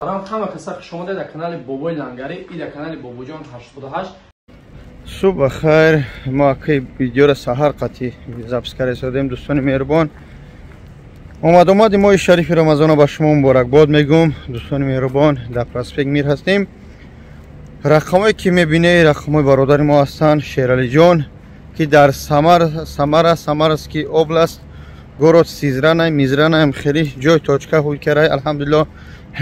Ҳама каса хуш омадед дар канали Бобои Лангарӣ и дар канали Бобоҷон 88. Субҳ бахайр. Мо акай видеоро саҳар қатъи запис карда, дӯстони меҳрубон. Омад омади моҳи шарифи Рамазона ба шумо муборакбод мегӯм, дӯстони меҳрубон. Дар проспект Мир ҳастем. Рақамое ки мебинед, рақамҳои бародари мо ҳастанд, Шералиҷон, ки дар Самара, Самарский область, город Сизрана, Мизранаам, хеле ҷой точка ҳуй карай. Алҳамдулилло,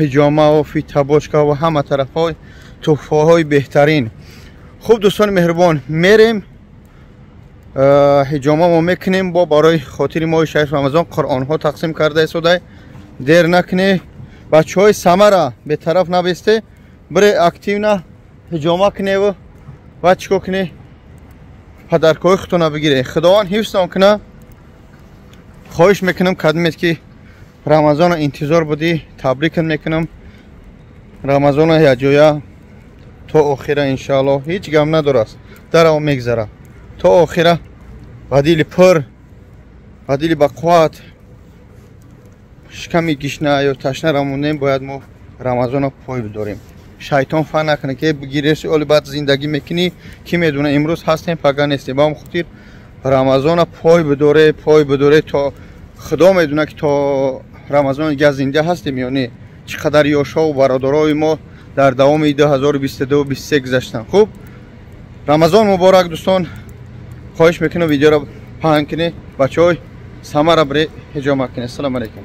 ҳиҷомаву фитобочка ва ҳама тарафҳои туҳфаҳои беҳтарин. Хуб, дӯстони меҳрубон, мерем, ҳиҷома мо мекунем, бо барои хотири моҳи шариф Рамазон қуръонҳо тақсим карда истодай. Дер накуне, бачаҳои Самара, бетараф набесте, бире, активно ҳиҷома куневу ва чӣ кор куне, подаркҳои худтона бигире. Худованд ҳифзтон куна. Хоҳиш мекунам, кадмед ки Рамазона интизор будӣ, табрикат мекунам. Рамазона якҷоя то охира, иншаалло, ҳеҷ гам надораст, дарао мегзара, то охира ба дили пур, ба дили бақувват, шиками гишна ё ташна рамонем. Бояд мо Рамазона пой бидорем. Шайтон фан накунад, ки бигиреси, оли баъд зиндагӣ мекунӣ, ки медона, имрӯз ҳастем, пага нестем. Ба ҳам хотир Рамазона пой бидоре, пой бидоре, то Худо медона, ки то Рамазони дигар зинда ҳастем ё не. Чӣ қадар ёшову бародарои мо дар давоми 2022-23 гузаштанд. Хуб, Рамазон муборак, дӯстон. Хоҳиш мекунам, видеоро паҳн кунед. Бачаҳои Самара, бире, ҳиҷома кунед. Ассалому алайкум.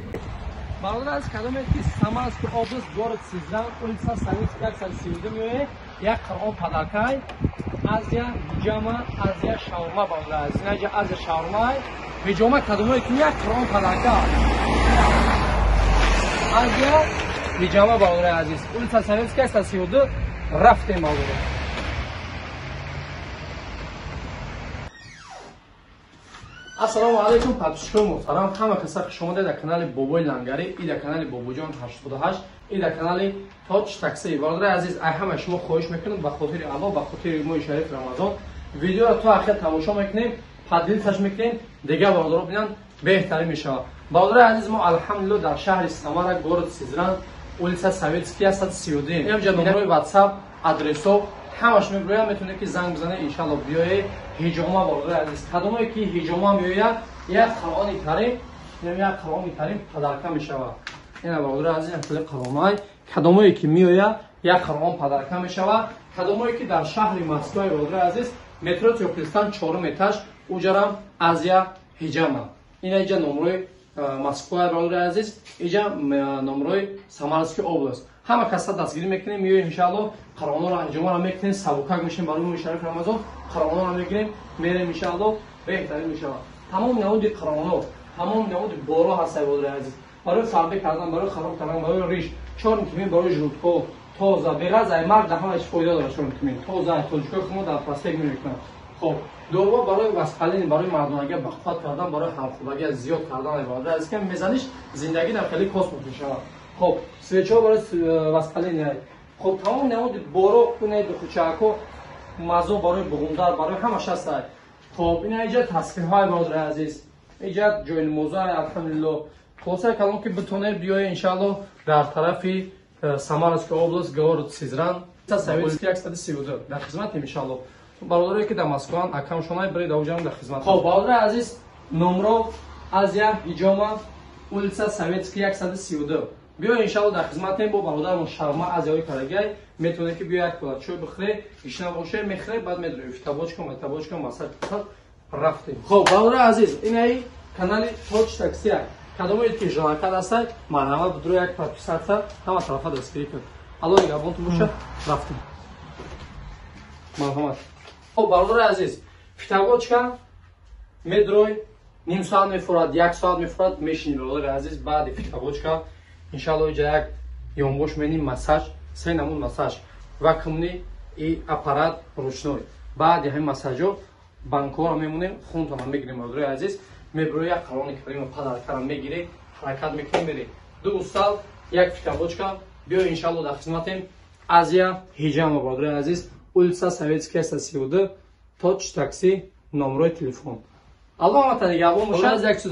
Бародар, аз кадоме ки Самарский область, город Сизран, улица Советская 132 меояд, як Қуръон подаркай, Азия ҳиҷама, Азия шаурма. Бародар азиз, инаҷа Азия шаурмай. Ҳиҷома кадомое ки, як Қуръон подарка, Азия ҳиҷама. Бародари азиз, улица Советская 132. Рафтем, бародар. Ассалому алайкум, подписчикои муҳтарам, ҳама каса хуш омадед дар канали Бобои Лангарӣ и дар канали Бобоҷон 88 и дар канали Тоҷ Такси. Бародари азиз, ай ҳама шумо хоҳиш мекунам, ба хотири Аллоҳ, ба хотири моҳи шариф Рамазон, видеоро то ахир тамошо мекунем, поделиться мекунем, дигар бародаро бинанд, беҳтарин мешавад. Бародари азиз, мо, алҳамдулилло, дар шаҳри Самара, город Сизран, улица Советская 132. Инҷа номерои WhatsApp, адресо ҳамаш мебирояд, метавонед ки занг бизанед, иншалло, биёед ҳиҷома. Бародари азиз, кадомое ки ҳиҷома меояд, як Қуръони Карим, як Қуръони Карим подарка мешавад. Ина, бародари азиз, хеле қуръонай. Кадомое ки меояд, як Қуръон подарка мешавад. Кадомое ки дар шаҳри Москва, бародари азиз, метро Тёплый Стан, чорум этаж, уҷарам Азия ҳиҷама. Ина иҷа номрои Москва, бародари азиз, иҷа номрои Самарский область. Ҳама каса дастгирӣ мекунем, меоем, иншаалло, қуръонро, ҳиҷомаро мекунем, сабукак мешем барои моҳи шариф Рамазон. Қуръонро мегирем, мерем, иншаалло, беҳтарин мешавад. Тамоми намуди қуръоно, тамоми намуди боро ҳаст, бародари азиз, барои фарбе кардан, барои хароб кардан, барои риш, чёрный тмин, барои желудкҳо тоза, беғарз ай марг дар ҳама чиз фоида дорад. Чёрный тмин тоза, тоҷикои хумо дар проспект мекунанд. Хоб, дорува барои воспаление, барои мардонагӣ бақувват кардан, барои ҳамхӯбагӣ зиёд кардан, бародари азиз, ки мезаниш, зиндагӣ дар хеле космос мешавад. Хоб, свечаҳо барои воспаление. Хоб, тамоми намуди боро кунед, хучако, мазо барои буғундар, барои ҳамаш ҳастай. Хоб, ина иҷа тасбиҳҳои, бародари азиз, иҷа ҷойнамозҳои. Алҳамдулилло, хулосаи калом, ки битонед, биёед, иншаалло, дар тарафи Самарский область, город Сизран, Советский 132, дар хизматем, иншаалло. Бародарое ки дар Москваанд, акамшонай, биред, ауҷам дар хизмат. Хоб, бародари азиз, номро Азия ҳиҷома, улица Советский 132. Биё, иншалло, дар хизматем. Бо бародармон шарма азияҳои карагай, метавонед ки биё, як пила чой бихӯре, гишна боше, мехӯре, баъд медрои фитобочка, метабочка, масаж. Рафтем. Хоб, бародари азиз, инаи канали Тоҷ Таксия. Кадомое ки жалакат ҳастад, марҳамат, будро, як подписаться, ҳама тарафа дастгирӣ кун. Алло нигаҳбонтон боша. Рафтем, марҳамат. Хоб, бародари азиз, фитобочка медрой, ним соат мефурад, як соат мефурад, мешини, бародари азиз. Баъди фитобочка, иншалло, иҷа як ёнбош меним, массаж, се намуд массаж, вакуумный и аппарат ручной. Баъди ҳамин массажо банкҳоро мемонем, хунтона мегирем, бародари азиз. Мебирои, як Қуръони Карима подаркара мегирӣ, ҳаракат мекунем, мерӣ. Ду устал, як фитобочка. Биё, иншалло, дар хизматем. Азия ҳиҷама, бародари азиз, улица Советская 132, Тоҷ Такси, номрои телефон. Алло ҳамата нигаҳбон бошад. Як чиз,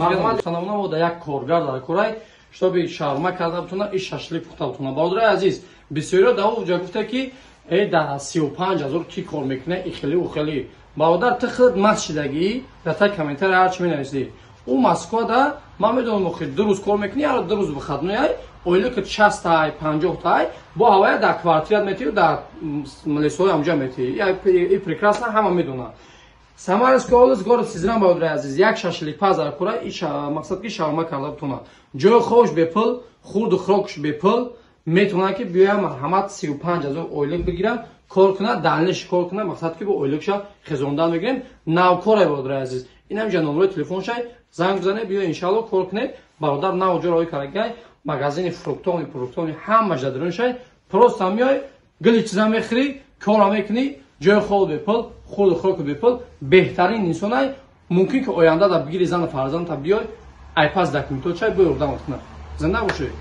як коргар дар корай. Чтобы шаурма карда бутона и шашлик пухта бутона. Бародари азиз, бисёриҳо дар ҷо гуфта, ки э дар 35 000 ки кор мекунад, и хеле у хеле. Бародар, ту худ маст шидагӣ, дар таи комментария ҳарчи менависӣ. Ӯ Москвада ман медонам, охи 2 рӯз кор мекунӣ, ҳар 2 рӯз выходной ай, ойлики 60 тай, 50 тай, бо ҳавая дар квартират метиҳ, дар лесои ҳамҷа метиҳ. И прекрасно ҳама медонад. Самарская область, город Сизран, бародари азиз, як шашликпаз дар кора, и мақсад ки шаурма карда бутонад. Ҷои хобш бепул, хурду хӯрокш бепул, метавонад ки биёяд, марҳамат, 35 000 ойлик бигирад, кор кунад, дальнейший кор кунад, мақсад ки бо ойликша хезондан мегирем. Навкоре, бародари азиз. Инам ҷа номерои телефоншай, занг бизанед, биё, иншалло, кор кунед. Бародар нав ҷо роҳӣ карагай, магазини фруктовый, продуктовый ҳамаш дар даруншай. Просто меой, гили чиза мехӯрӣ, кора мекунӣ, ҷои хоб бепул, хурду хӯроку бепул, беҳтарин инсонай. Мумкин ки оянда да бигири зану фарзандта, биёй, айпас документот чай, бо ёрдамат кунад. Зинда бошед.